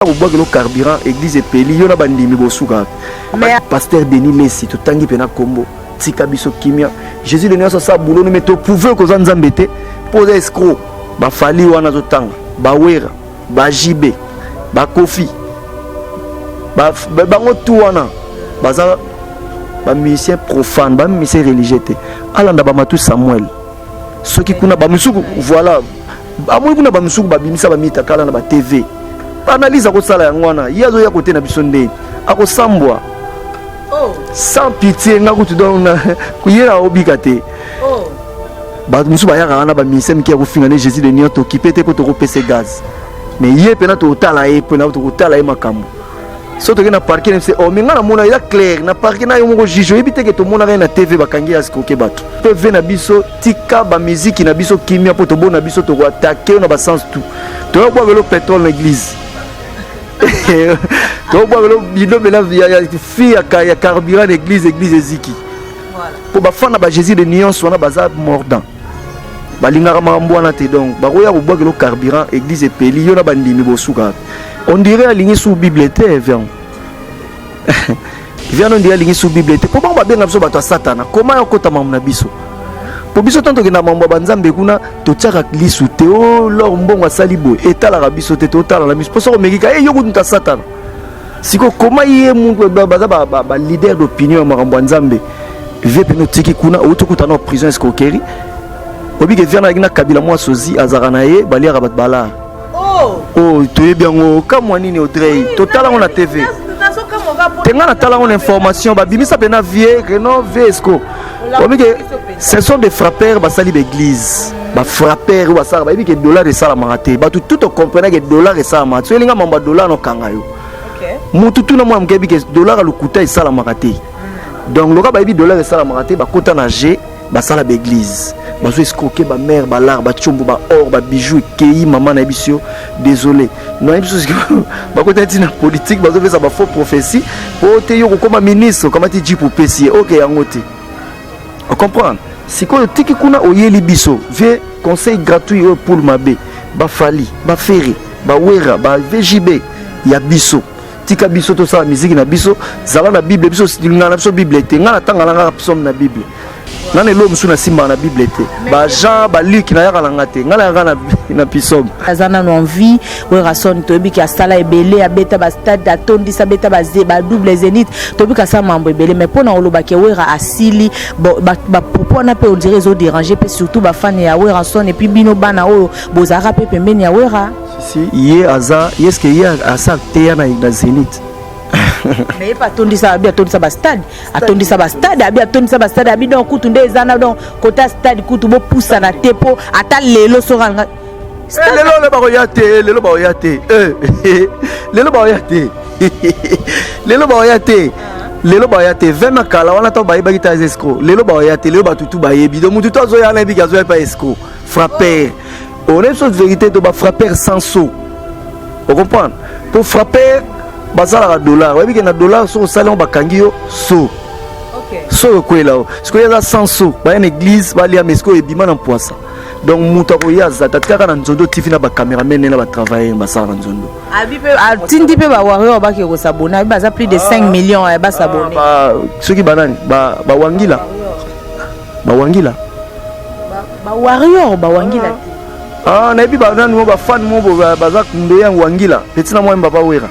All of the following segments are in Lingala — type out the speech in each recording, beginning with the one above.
Kobwakelo carburant, église epeli, yo na bandimi bosuka. Mais pasteur Denis Messi, totangi mpe na kombo, tika biso kimia. Jésus de nyonso asala boulot, mais toprouve koza Nzambe te mpo oza escroc. Bafali wana azotanga bawera, bajibe, bakofi, bango tu wana baza bamusicien profane, bamusicien religieux te. Alanda bamatu Samuel soki kuna bamisuku, voilà, amoni kuna bamisuku babimisa bamitakala na batv, baanalyse akosala yango wana. Ye azoya kote na biso ndeni akosambwa. Oh. Sans pitié, nga kutu donc ye na obika te. Oh. Bato mosusu bayaka wana, baministère mike ya kofinga ne Jésus de Nion, tokipe te mpo tokopesa gaz, mais ye mpena tokotala ye, mpena tokotala ye makambo. So toke na parquet na biso, oh, mais nga namona eza clair na parquet na yo moko juge oyebi te ke tomonaka ye na TV, bakangi ye, escroquer bato. Mpe ve na biso, tika bamiziki na biso kimia, mpo tobona biso tokoattaquer yo na basens tout. Toyobwakelo pétrole na église, tobwakelo bidon mena ya fi ya carburant na église, église eziki, mpo bafan na baJésus de Nuance wana baza mordant, balingaka makambo wana te. Donc bakoya kobwakelo carburant, église epeli, yo na bandimi bosuka. On dirait alingi su Bible te. Vian vian, on dirait alingi su Bible te, mpo bango babenga biso bato ya Satana. Koma ya okota makambo na biso, mpo biso ntango tokenda mambo ya banzambe kuna, totiaka lisu te. O lor mbongo asali boye, etalaka biso te, totala na biso, mpo soki omekika e yo kutu ta Satana. Sikoyo koma ye muntu baza baleader d'opinion ya makambo ya Nzambe. Vie pene otiki kuna, outi okuta na prison, escroquerie. Obike vian azalaki na Kabila, mwa sozi azalaka na ye, baliaka bato balaa. Oh. Oh, toyebi yango. Kamwa nini, Audrey? Totala yango na TV te. Nga natala yango na information, babimisa mpena vie reno vie esco. Obike ce sont des frappeurs, basali baeglise, bafrappeur oyo basalaka, bayebi ke dollar esalamaka te. Bato tout ocomprendre ke dollar esalamaka te. So elinga mambo ya dollar, nokanga yo mutu tuna mwana moke, yebi ke dollar ya lokuta esalamaka te. Donc loka bayebi dollar esalamaka te, bakota na g, basala baeglise, bazo escroquer bamare, balare, batiombo, baor, babijou ekei. Mama nayebi biso yo, désolé, nayebi biso bakota ntina politique, bazopesa bafaux prophétie po te yo kokóma ministre, okamati jeep, opesi ye oke yango te. Ocomprendre? Sikoyo tiki kuna, oyeli biso vie conseil gratuit oyo poule mabe, bafali, bafere, bawera, bavjb ya biso. Tika biso tosala miziki na biso, zala na Bible. Biso lingana na biso Bible te. Ngai natanga na kaka psaume na Bible. Ngai na eloko mosusu nasimbaka na Bible te, bajean, baluc, nayaka na nga te. Ngai nayaka na psaume. Aza nano en vie, Werrason. Toyebi ke asala ebele, abeta bastade, atondisa, abeta badouble Zénith. Toyebi ke asala mambo ebele, mais mpo na olobaki Wera asili, bon, bapropos wana mpe on dirait ezodéranger mpe surtout bafani ya Werrason et puis bino bana oyo bozalaka mpe pembeni ya Wera. Si ye aza ye, est-ce ye asa teya na Zénith? Mais ye mpe atondisa, abi atondisa bastade, atondisa bastade, abi atondisa bastade, abi donc kutu nde eza na donc kota stade kutu bopusana te, mpo ata lelo soki anga. Lelo lelo bakoya te, lelo bakoya te, lelo bakoya te, lelo bakoya te, lelo bakoya te. 20 na kala wana, ntango bayebaki te aza escroc, lelo bakoya te. Lelo bato tu bayebi, donc mutu to azoya na yebiki azoya mpe escroc, frappeur. On est sur vérité to bafrappeur sans sceau, ocomprendre? Po frappeur basalaka dollar, oyebi ke na dollar soki osali yango, bakangi yo so so ekwela o. Sikoyo eza sans sceau, baya na église, balia, mais sikoyo ebima na mpwasa. Donc moto akoya aza tati kaka na nzondo tifi na bacameraman na batravailleur basalaka nzondo. Abi mpe atindi mpe bawarrior bake kosabone, abi baza plus de 5 millions ya basabone. Soki banani, bawangila, bawangila. Bawarrior, bawangila te. Ah, nayebi banani mo bafani mo baza nde ya wangila peti na mwa mbapa. Wera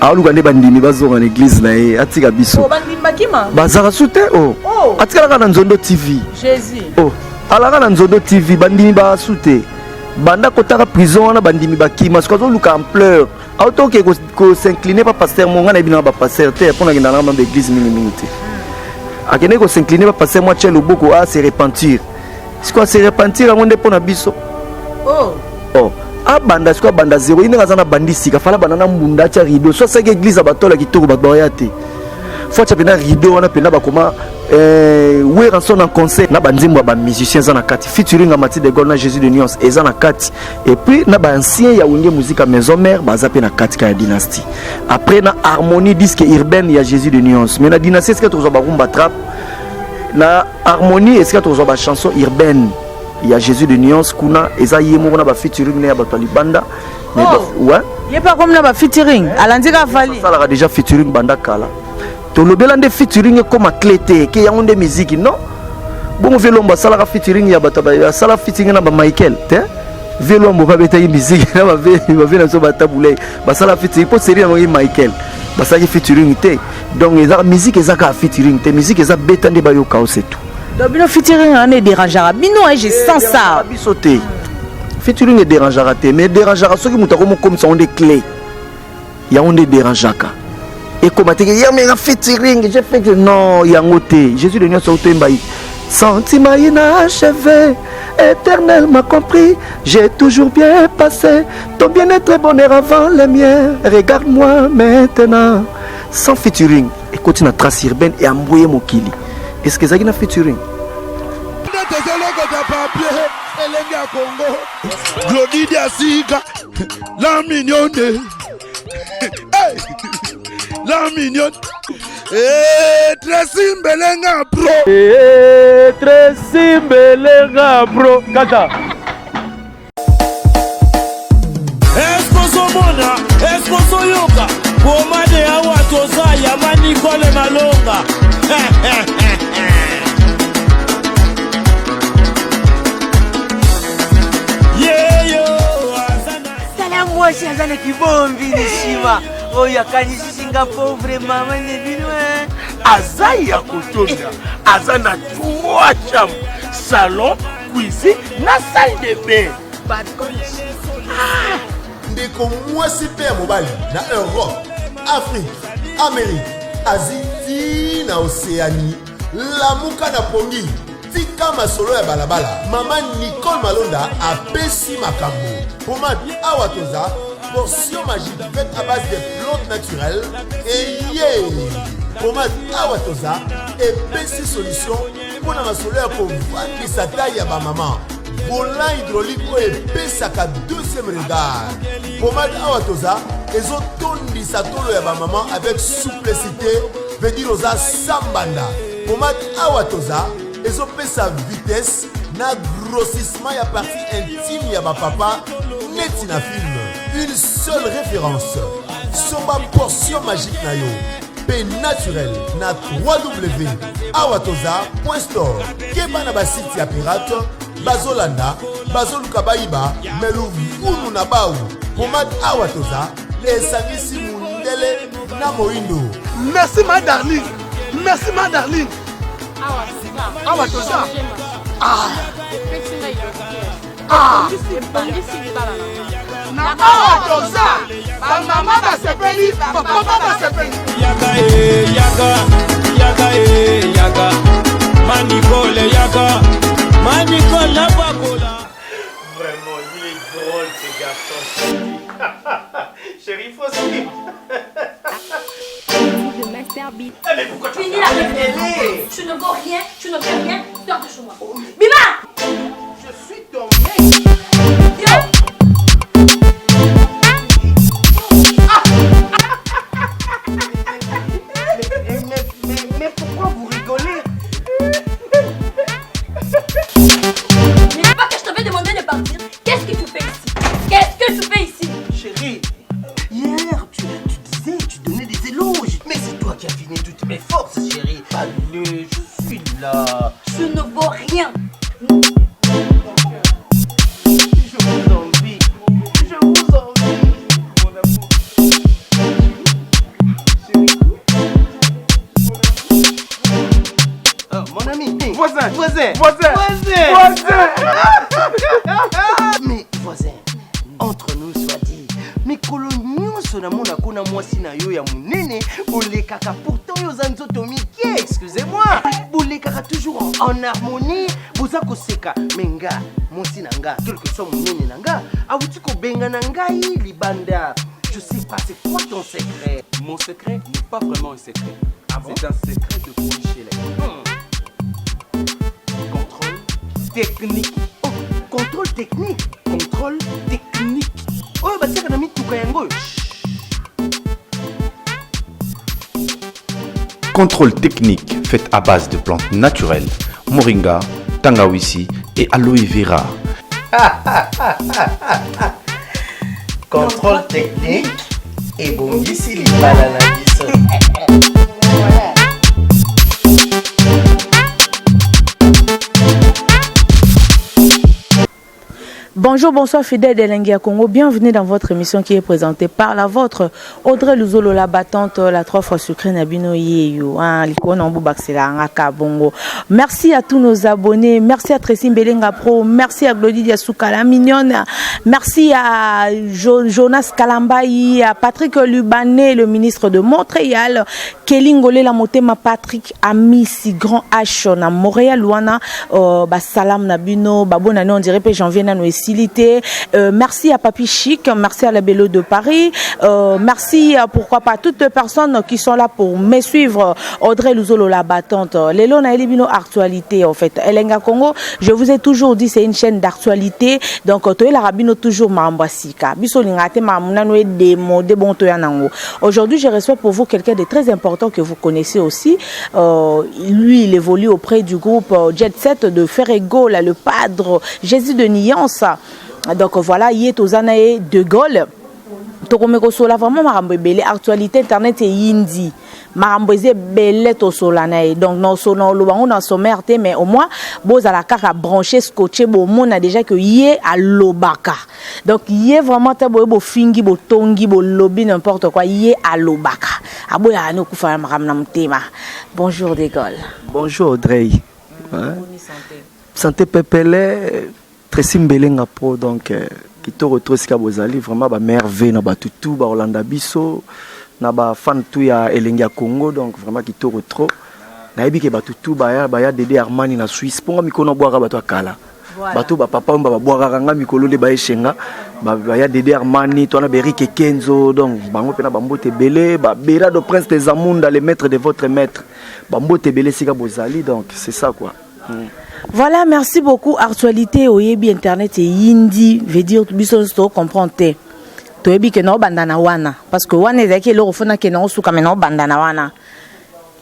aoluka nde bandimi bazonga na église na ye, atika biso. Oh, bandimi bakima. Bazalaka su te o. Oh. Atikalaka na Nzondo TV. Jésus. Oh, alaka na Nzondo TV, bandimi basu te. Banda kotaka prison wana, bandimi bakima. Soki azoluka ampleur, autoke kosincline pa pasteur mo, ngai nayebi nanga bapasteur te, mpo nakenda nanga ba église mingimingi te. Akendeki kosincline pa pasteur mo, atia loboko, a se repentir. Sikoyo ase repentir yango nde mpo na biso. Oh. Oh, abanda sikoyo, abanda zero. Ye ndenge aza na bandi sika, fala banda na mbunda, atia rideau. So asalaki église ya batola kitoko, bato baya te. Fo atia mpena rideau wana mpena, bakoma Werrason en concert na banzembo ya bamusicien eza na kati, featuring ya Mati de Gaulle na Jésus de Nuance eza na kati, et puis na baancien ya Wenge Musica Maison Mère baza mpe na kati ka ya Dynastie. Après na Harmonie, disque urbaine ya Jésus de Nuance, mais na Dynastie esika tokozwa barumba trap, na Harmonie esika tokozwa bachanson urbaine. ya Jésus de nuance kuna eza ye moko na ba featuring ne ya bato ya libanda. Mais oh. ouais. Ye pa comme na ba featuring, alandi ka Fally. Asalaka déjà featuring banda kala. Tolobela nde featuring ekoma clé te, ke yango nde musique non. Bongo Vieux Lombo asalaka featuring ya bato asala featuring na ba Michael te. Vieux Lombo babetaki musique na ba vieux na biso ba Tabu Ley basala featuring po série na bango Michael basalaki featuring te. Donc eza musique eza kaka featuring te, musique eza beta nde bayoka o c'est tout. Donc bino featuring wana edérangeaka bino, hein, je sens ça. Biso te. Featuring edérangeaka te, mais edérangeaka soki moto akomokomisa yango nde clé. Yango nde edérangeaka. Ekoma te ke yamenga featuring, j'ai fait que non, yango te. Jésus de nyonso otoyemba ye. Sentiment inachevé, éternel m'a compris, j'ai toujours bien passé, ton bien-être et bonheur avant le mien, regarde-moi maintenant. Sans featuring, ekoti na trace urbaine et amboye mokili. Est-ce que ezalaki na featuring? Nde tozolokota papier elenge ya Congo. Glody Diasika, la mignonne. Hey! La mignonne. Hey, Tracy Mbelenga bro. Hey, Tracy Mbelenga bro. Kata. Eskozomona, eskozoyoka, pomade awa toza ya Manicole Malonga. Yeyo, azana Tala mwasi aza na kibombi lishima oyo akanisisi nga pauvre mama ne bino hein. Aza ya kotonda, aza na 3 chambres, salon, cuisine na salle de bain. Ah! Ndeko mwasi mpe ya mobali na Europe, Afrique, Amérique, Asie ti na Océanie, lamuka na pongi, tika masolo ya balabala. Mama Nicole Malonda apesi makambo. Pomade awa toza portion magique faite à base de plantes naturelles eye. Pomade awa toza epesi solution mpo na masolo ya kovandisa taille ya bamama. Volant hydraulique oyo epesaka deuxième regard. Pomade awa toza ezotondisa tolo ya bamama avec souplicité, veut dire oza sambanda. Pomade awa toza ezopesa vitesse na grossissement ya partie intime ya bapapa neti na film. Une seule référence, somba portion magique na yo pe naturel na 3w awatoza point store. Keba na basite ya pirate bazolanda bazoluka bayiba me luvunu na bau. Pomade awa toza esangisi mundele na moindo. Merci ma darling, merci ma darling. Awa toza. Ah. Ah. Na awa toza bamama basepeli, bapapa basepeli. Yaka e, yaka, yaka e, yaka. Manicole yaka, Manicole na pakola. Vraiment, il est drôle ce garçon. Chérie, faut suivre. Le Master Beat. Eh, mais pourquoi tu Finis as la télé? Tu ne vaux rien, tu ne fais rien, sors de chez moi. Bima! Je suis ton mec. Viens! Mais pourquoi vous rigolez? Mais pas que je t'avais demandé de partir. Qu'est-ce que tu fais ici? Qu'est-ce que tu fais ici? Chérie, hier tu disais, tu donnais des éloges. Mais c'est toi qui as fini toutes mes forces, chérie. Allez, je suis là. Tu ne vaux rien. Je vous envie. Je vous envie, mon amour. Oh, mon ami. Voisin. Voisin. Voisin. Voisin. Voisin. Mais voisin, entre nous soit dit, mikolo nyonso namona kuna mwasi na yo ya monene bolekaka, pourtant yo oza nzoto mike, excusez-moi, bolekaka toujours en harmonie, boza koseka. Mais nga mwasi na nga, quelque soit monene na nga, awuti kobenga na ngai libanda. Je sais pas, c'est quoi ton secret? Mon secret n'est pas vraiment un secret. Ah bon? C'est un secret de Polychelin. Contrôle technique. Oh, contrôle technique. Contrôle technique. Oyo batiaka na mituka yango. Contrôle technique fait à base de plantes naturelles, moringa, tangawisi, et aloe vera. Contrôle technique ebongisi libala na biso. Bonjour, bonsoir fidèles de Congo. Bienvenue dans votre émission qui est présentée par la vôtre Audrey Luzolo, la battante, la trois fois sucrée Nabino Yeyo. Hein, Bongo. Merci à tous nos abonnés. Merci à Tracy Mbelenga Pro. Merci à Glody Diasuka, la mignonne. Merci à jo Jonas Kalambayi, à Patrick Lubané, le ministre de Montréal. Kelly Ngolela Motema Patrick Amisi, grand H na Montréal wana euh, ba salam na bino, ba bonne année on dirait pe janvier nanu esili te. Euh, merci à Papi Chic, merci à la Bello de Paris, euh, merci euh, pourquoi pas toutes les personnes qui sont là pour me suivre. Audrey Luzolo la battante. Lelo na bino actualité en fait. Elenga Congo, je vous ai toujours dit c'est une chaîne d'actualité. Donc toyelaka bino toujours makambo ya sika. Biso linga te makambo nanu e démodé bon toya nango. Aujourd'hui, je reçois pour vous quelqu'un de très important que vous connaissez aussi. Euh, lui, il évolue auprès du groupe euh, Jet Set de Ferrego, là, le padre Jésus de Niance. Donc voilà, il est aux années de Gaulle. tokomi kosola vraiment makambo ebele actualité internet eyindi makambo eza ebele tosola na ye donc na oloba ngo na sommaire te mais au moins bozala kaka branché scotché bomona déjà que ye alobaka donc ye vraiment te boye bofingi botongi bolobi n'importe quoi ye alobaka aboyaka ni okufa na makambo na motema bonjour de Gaulle bonjour Audrey mmh, ouais. santé santé pepele Tracy Mbelenga pro donc euh, kitoko trop esika bozali vraiment ba merveille na bato tout bakolanda biso na ba fan tout ya elengi ya Congo donc vraiment kitoko trop nayebi ke bato tout baya baya Dede Armani na Suisse mpo nga mikolo nabwaka bato ya kala bato bapapa oyo babwakaka nga mikolo nde baeshenga baya Dede Armani to wana Berike Kenzo donc bango mpe na bambote ebele ba Berado Prince de Zamunda le maître de votre maître bambote ebele esika bozali donc c'est ça quoi mm. Voilà, merci beaucoup. Actualité, oyebi internet eyindi, veut dire biso nyonso comprendre te. Toyebi ke na obanda na wana parce que wana ezalaki eloko fona ke na osuka mais na obanda na wana.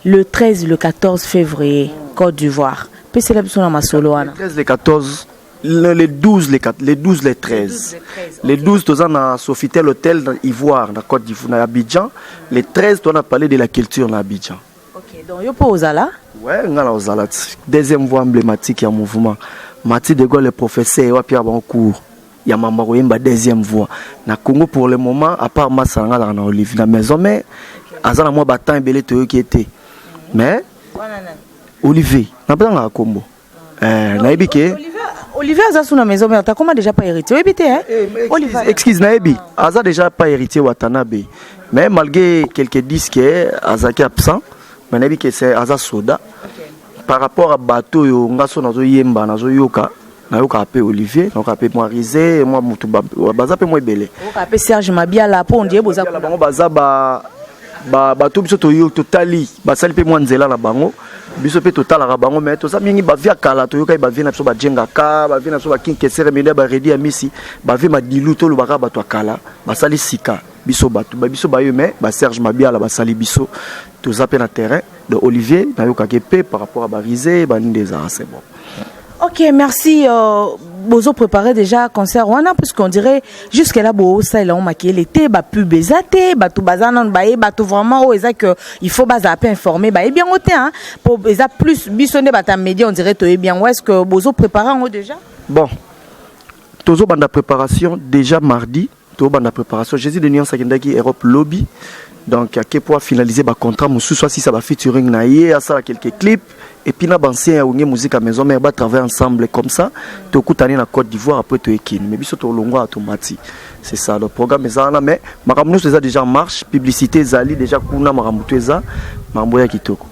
Le 13, le 14 février, Côte d'Ivoire. Pesela biso na masolo wana. Le 13, le 14 le, 12 le, 4, le 12 le 13 le 12 toza na Sofitel Hotel na Ivoire na Côte d'Ivoire na Abidjan le 13 toza na Palais de la Culture na Abidjan Ok, donc yo mpo ozala ouais nga na ozala ti deuxième voix emblématique ya mouvement Mathieu de Gaulle le professeur wapi ya bango cours ya mamba koyemba deuxième voix na Congo pour le moment à part masala nga azalaka na Olive na maison mais aza na mwa batemps ebele toyoki ye te mais Olivier napesangaka kombo eh, nayebi ke Olivier aza sous na maison mère takoma déjà pas héritier oyebi te hein eh, Olivier excuse nayebi aza déjà pas héritier Watanabe mais malgré quelques disques azalaki absent mais nayebi ke c'est aza soda par rapport à bato oyo nga so nazoyemba nazoyoka nayokaka mpe Olivier nayokaka mpe mwa Rise mwa motu baza mpe mwa ebele oyoka mpe Serge Mabiala mpo ondie boza bango baza ba bato biso totali basali mpe mwa nzela na bango biso mpe totalaka bango mais toza mingi bavie ya kala toyokaki bavie na biso bajengaka bavie na biso bakinkesere mende baredi ya misi bavie madilu tolobaka bato ya kala basali sika biso bato biso bayo mais baserge Mabiala basali biso toza mpe na terrain de Olivier nayokaki mpe par rapport à barise baninde ezala c'est bon Ok, merci. Euh, bozo préparé déjà concert wana puisqu'on dirait jusque là bosalela ngo makele te bapub eza te bato baza nanu baye bato vraiment oyo eza que il faut bazala mpe informé bayebi yango te hein po eza plus biso nde bato ya média on dirait toyebi yango est ce que bozo préparé yango déjà bon tozobanda préparation déjà mardi tozobanda préparation Jésus de Nuance akendaki Europe lobby donc ake po afinaliser bacontrat mosusu asisa bafeaturing na ye asala quelques clips et puis na bancien ya Wenge Musique ya Maison Mère batravaille ensemble comme ça tokutani na Côte d'Ivoire après toyekini mais biso tolongwa tomati c'est ça le programme eza wana mais makambo nyonso eza déjà en marche publicité ezali déjà kuna makambo to eza makambo ya kitoko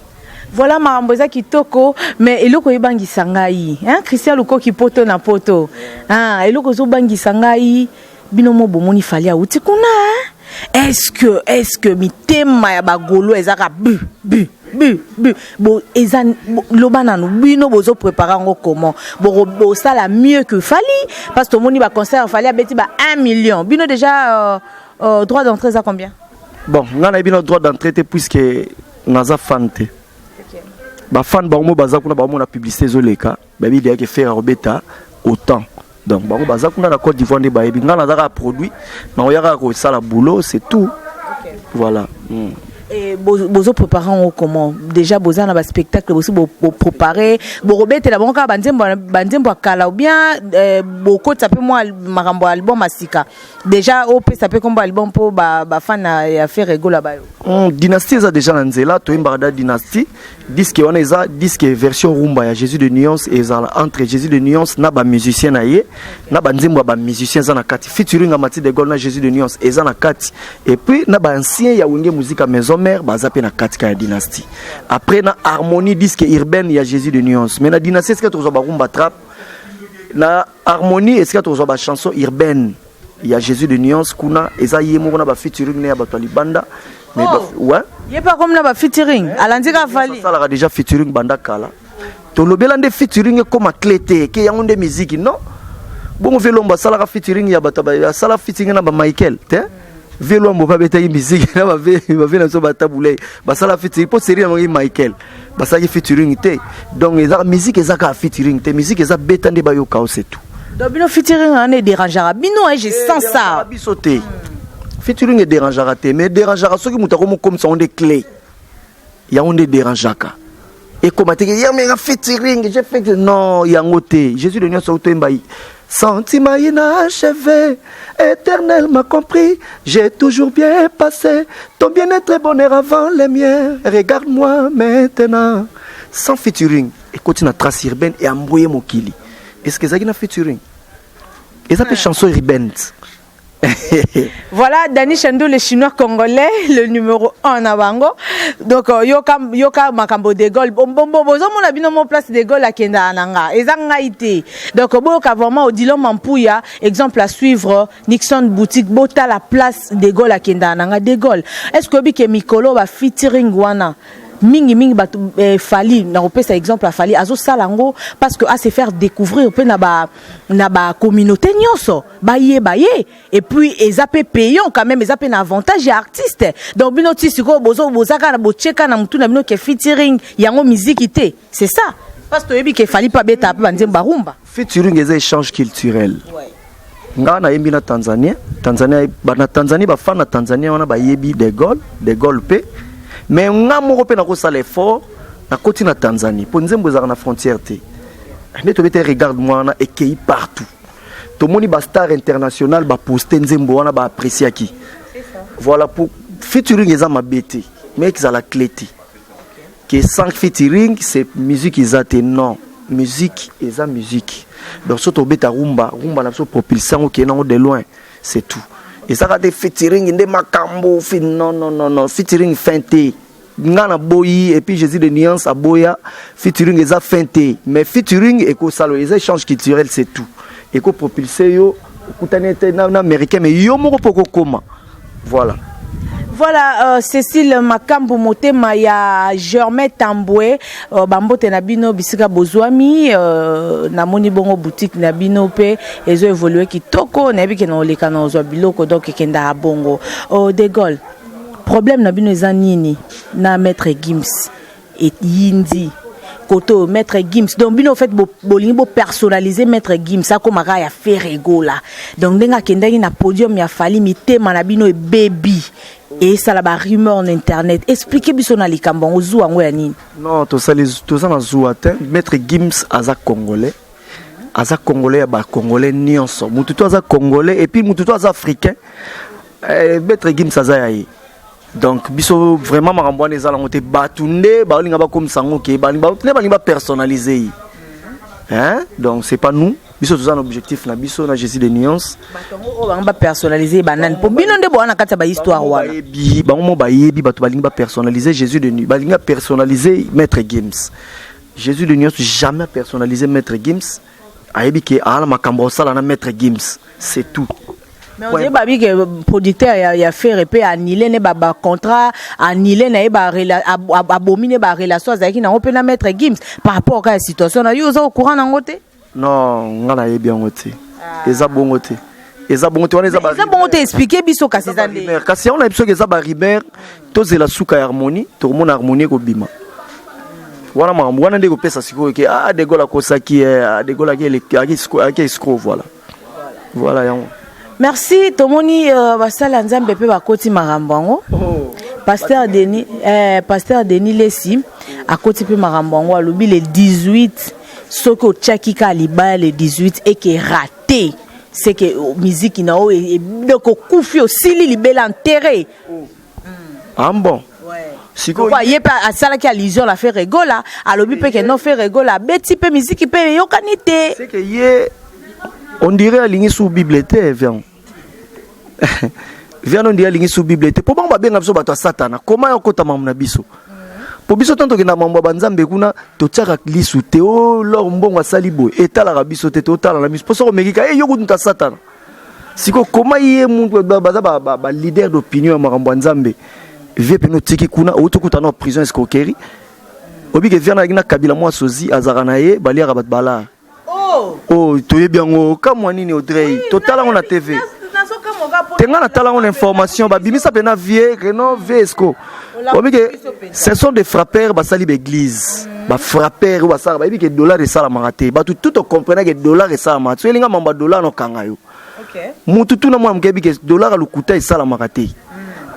voilà makambo eza kitoko mais eloko oyebangisa ngai hein? Christian Lukoki poto na poto hein? eloko ezobangisa ngai bino mo bomoni Fally awuti kuna hein? est-ce que est-ce que mitema ya bagolo ezaka bu bu bu bu bo eza loba nanu bino bozo préparer yango comment bosala mieux que Fally parce que tomoni baconcert Fally abeti ba 1 million bino déjà droit d'entrée eza combien bon ngai nayebi na droit d'entrée te puisque naza fan te bafan bango mo baza kuna baomona publicité ezoleka. Bayebi deja ke Ferre akobeta autant. Donc bango baza kuna na Côte d'Ivoire nde bayebi. Nga naza kaka produit, nakoya kaka kosala boulot, c'est tout. Voilà. Et bozo préparer yango comment? Déjà boza na ba spectacle bosi bo préparer, bokobetela bango kaka banzembo banzembo ya kala ou bien bokotisa mpe mwa makambo ya album ya sika? Déjà opesa mpe kombo album mpo ba fan ya Ferre Gola bayo. Dynastie eza déjà na nzela, toyembaka da Dynastie. Disque wana eza disque version rumba ya Jésus de Nuance, ezala entre Jésus de Nuance na ba musicien na ye, na banzembo ya ba musicien eza na kati. Featuring ya Mati de Gaulle na Jésus de Nuance eza na kati. Et puis na ba ancien ya Wenge Musica Maison Mère baza pe na kati ka ya Dynastie. Après na harmonie disque urbaine ya Jésus de Nuance. Mais na Dynastie esika tokozwa ba rumba trap, na harmonie esika tokozwa ba chanson urbaine ya Jésus de Nuance kuna eza ye moko na ba featuring ne ya bato ya libanda. Mais Oh. ouais. Ye pa comme na ba featuring, alandi ka Fally. Asalaka déjà featuring banda kala. Tolobela nde featuring ekoma clé te, ke yango nde musique, non? Bongo Velombo asalaka featuring ya bato asala featuring na ba Michael, te? Velombo pa betaki musique na ba ve ba ve na biso ba Tabu Ley, basala featuring po série na bango Michael. Basalaki featuring te. Donc eza musique eza kaka featuring te, musique eza beta nde bayoka o, c'est tout. Donc bino featuring wana edérangeaka bino, hein, je sens ça. Biso te. Featuring edérangeaka te, mais edérangeaka soki moto akomokomisa yango nde clé. Yango nde edérangeaka. Ekoma te ke yamenga featuring, j'ai fait que non, yango te. Jésus de nyonso toyemba sentiment inachevé, Éternel m'a compris, j'ai toujours bien passé ton bien-être et bonheur avant les miens. Regarde-moi maintenant. Sans featuring, ekoti na trace urbaine et embrouillé mokili. Est-ce que ezalaki na featuring? Eza mpe chanson urbaine. Voilà Dani Chandou, le chinois congolais, le numéro 1 na bango. Donc yoka yoka makambo de Gaulle. Bon bon bon bozomona bino mo place de Gaulle akenda na nga. Eza ngai te. Donc boyoka vraiment Odilon Mampuya, exemple à suivre, Nixon boutique bota la place de Gaulle akenda na nga de Gaulle. Est-ce que bike mikolo ba featuring wana mingi mingi bato Fally na kopesa exemple ya Fally azosala yango parce que a se faire découvrir mpe na ba communauté nyonso bayeba ye, et puis eza mpe payant quand même, eza mpe na avantage ya artiste. Donc bino ti sikoyo boza kaka na botie kaka na motu na bino ke featuring yango miziki te, c'est ça? Parce que toyebi ke Fally mpe abetaka mpe banzembo barumba. Featuring eza échange culturel. Nga nayembi na Tanzanie, Tanzania na Tanzanie, bafan na Tanzanie wana bayebi de Gaulle, de Gaulle mpe, mais nga moko mpe nakosala effort, nakoti na Tanzanie mpo nzembo ezalaka na frontière te. Nde tobete Regarde moi wana ekei partout, tomoni bastar international baposte nzembo wana, baappréciaki. Voilà, pour featuring eza mabe te, mais ezala clé te ke sans featuring c'est musique eza te. Non, musique eza musique. Donc so tobeta rumba, rumba na biso propulse yango, okende yango de loin, c'est tout. Ezaka te featuring nde makambo fi. Non, non, non, non, featuring fin te. Nga na boyi, et puis Jésus de Nuance aboya featuring eza fin te, mais featuring ekosala eza échange culturel, c'est tout. Ekopropulse yo, okutani ete na américain, mais yo moko mpo okokoma. Voilà. Voilà, Cécile Makambo Motema ya Germain Tamboué, bambote na bino bisika bozwami, namoni bongo boutique na bino pe ezo évoluer kitoko, nayebi ke na oleka na ozwa biloko, donc ekenda bongo. De Gaulle, problème na bino eza nini na Maître Gims et Yindi koto Maître Gims? Donc bino, en fait, bolingi bopersonnaliser Maître Gims akomaka ya Ferre Gola. Donc ndenge akendaki na podium ya Fally, mitema na bino ebebi, esala barumeur na internet. Explique biso na likambo yango, zuwa yango ya nini? Non, tosali toza na zuwa te. Maître Gims aza congolais, aza congolais ya bacongolais nyonso. Mutu to aza congolais et puis mutu to aza africain, Maître Gims aza ya ye. Donc biso vraiment makambo wana eza nango te. Bato nde balinga bakomisa yango ke nde balingi bapersonnaliser ye, hein? Donc c'est pas nous. Biso toza na objectif na biso na Jésus de Nuance. Bato yango oyo bango bapersonnaliser banani? Mpo bino nde bowana kati ya bahistoire wana. Bayebi bango mo, bayebi bato balingi bapersonnaliser Jésus de balingi bapersonnaliser Maître Gims. Jésus de Nuance jamais personnaliser Maître Gims, ayebi ke aa na makambo osala na Maître Gims, c'est tout. Mais on dirait babi ke producteur ya Ferre mpe annulé ne bacontrat, annulé na ye, abomi ne barelation azalaki nango mpe na Maître Gims par rapport kaka ya situation na yo. Oza au courant nango te? Non, nga nayebi yango te. Eza bongo te, eza bongo te wana, eza Eza bongo te? Explique biso kasi eza nde. Kasi yango nayebi soki eza barumeur. Tozela suka ya harmonie, tokomona harmonie ekobima. Wana makambo wana nde kopesa sikoyo ke ah De Gaulle akosaki eh, ah, De Gaulle aki escroc, voilà. Voilà yango. Merci. Tomoni basali ya Nzambe mpe bakoti makambo yango. Pasteur Denis Lesi akoti mpe makambo yango, alobi le 18, soki otiaki kaka libaya le 18 eke raté, c'est que miziki na oyo donc okufi, osili libela, enterré. Ah bon? Sikoyo ye mpe asalaki allusion na Ferre Gola, alobi mpe ke non, Ferre Gola abeti mpe miziki mpe eyokani te. C'est que ye, on dirait alingi su Bible te. Vian vian, on dirait alingi su Bible te, mpo bango babenga biso bato ya Satana. Koma ya okota mambo na biso, mpo biso ntango tokenda mambo ya banzambe kuna, totiaka lisu te. O lor mbongo asali boye, etalaka biso te, totala na miso, mpo soko omekika e yo kutu ta Satana. Sikoyo koma ye muntu baza baleader d'opinion ya makambo ya Nzambe, vie pene otiki kuna, outi okuta na prison, escroquerie. Obike vian azalaki na Kabila, mwa sozi azalaka na ye, baliaka bato balaa. Oh, toyebi yango. Kamwa nini, Audrey? Totala yango na TV te. Ngai natala yango na information, babimisa mpe na vie reno vie esco. Obike ce sont des frappeurs, basali baeglise, bafrappeur oyo basalaka, bayebi ke dollar esalamaka te. Bato tout ocomprena ke dollar esalamaka te. So elinga mambo ya dollar, nokanga yo mutu tuna mwana moke, yebi ke dollar ya lokuta esalamaka te.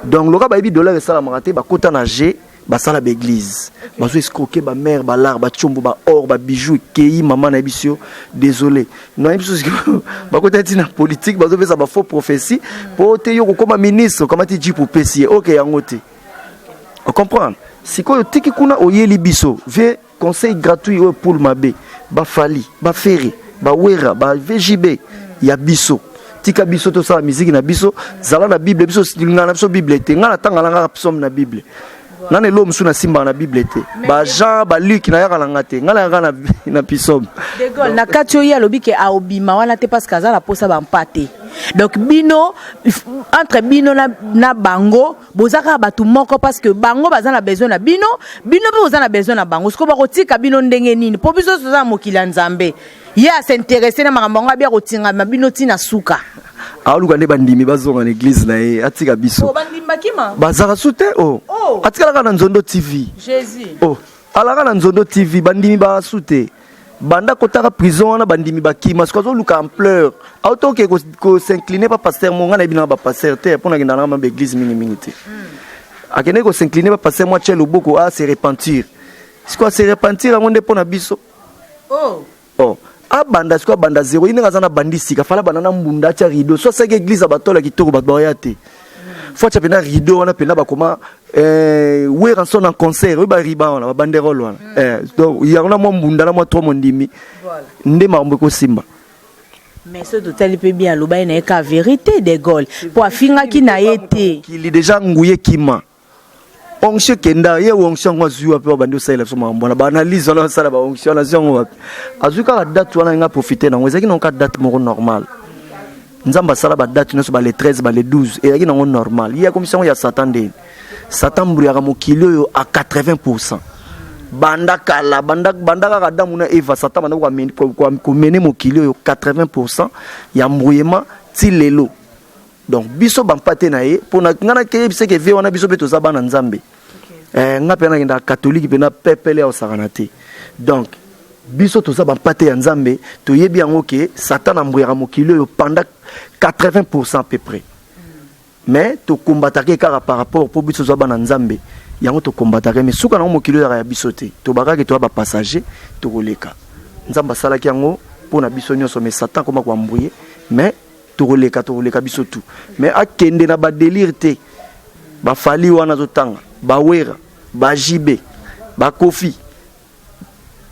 Donc loka bayebi dollar esalamaka te, bakota na g, basala baeglise, bazo escroquer bamare, balare, batiombo, baor, babijou ekei. Mama nayebi biso yo, désolé, nayebi biso sikoyo bakota ntina politique, bazopesa bafaux prophétie mpo te yo kokóma ministre, okamati jeep, opesi ye oke yango te. Ocomprendre? Sikoyo tiki kuna, oyeli biso vie conseil gratuit oyo poule mabe, bafali, baFerre, baWerra, baVJB ya biso. Tika biso tosala miziki na biso, zala na Bible. Biso ngai na biso Bible te. Ngai natanga na ngaka psaume na Bible nana, eloko mosusu nasimbaka na Bible te. Bajean, baLuc nayaka na nga te, ngai nayaka na psaume. De Gaulle na kati oyo alobi ke aobima wana te parce que aza na posa bampa te. Donc bino, entre bino na bango, boza kaka bato moko, parce que bango baza na besoin na bino, bino mpe boza na besoin na bango. Sikoyo bakotika bino ndenge nini? Mpo biso toza na mokili ya Nzambe, ye as'intéresser na makambo yango, abia kotingama bino ntina suka. Aoluka nde bandimi bazonga na église na ye, atika biso. Oh, bandimi bakima. Bazalaka su te o. Oh. Atikalaka na Nzondo TV. Jésus. Oh, alaka na Nzondo TV. Bandimi baa su te. Banda kotaka prison wana, bandimi bakima. Soki azoluka ampleur, autoke kos'incliner pa pasteur mo, ngai nayebi nanga bapasteur te, mpo nakenda nanga ma baeglise mingimingi te. Akendeki kos'incliner pa pasteur mo, atia loboko, a se repentir. Sikoyo ase repentir yango nde mpo na biso. Oh. Oh, abanda sikoyo, abanda zero. Ye ndenge aza na bandi sika, fala banda na mbunda, atia rideau. So asalaki église ya batole ya kitoko, bato baoya te. Fo atia mpena rideau wana mpena, bakoma Werrason en concert oyo, bariba wana, babanderole wana. Donc yango na mwa mbunda na mwa tro mondimi nde makambo ekosimba. Mais soki totali mpe bien, aloba ye na ye ka vérité, De Gaulle, mpo afingaki na ye te. Kili déjà nguye kima, onction ekenda ye. Onction yango azwi wapi? Babandi osalela biso makambo wana, baanalyse wana, basala baonction wana, azwi yango wapi? Azwi kaka date wana, nga profite nango. Ezalaki nango kaka date moko normal. Nzambe asala badate nyonso, bale 13, bale 12, ezalaki nango normal. Ye akomisi yango ya Satan. Ndeni Satan mbuyaka mokili oyo a 80 banda kala, banda kaka Adamu na Eva, Satan banda komene mokili oyo 80 ya mbuyema ti lelo. Donc biso bampa te na ye, mpo na ngai nakeyebisa ke vie wana, biso mpe toza bana Nzambe. Nga mpe nakendaka catholique mpe na pepele ya kosakana te. Donc biso toza bampate ya Nzambe, toyebi yango ke Satan ambuyaka mokili oyo pendant 80 à peu près, mais tokombataka ye kaka par rapport mpo biso toza bana Nzambe. Yango tokombataka, mais suka nango mokili oyo yaka ya biso te. Tobakaki toya bapassager, tokoleka. Nzambe asalaki yango mpo na biso nyonso, mais Satan akoma koembrouiller. Mais tokoleka, tokoleka biso tu. Mais akende na badélire te. Bafali wana azotanga, baWerra, baJB, baKofi,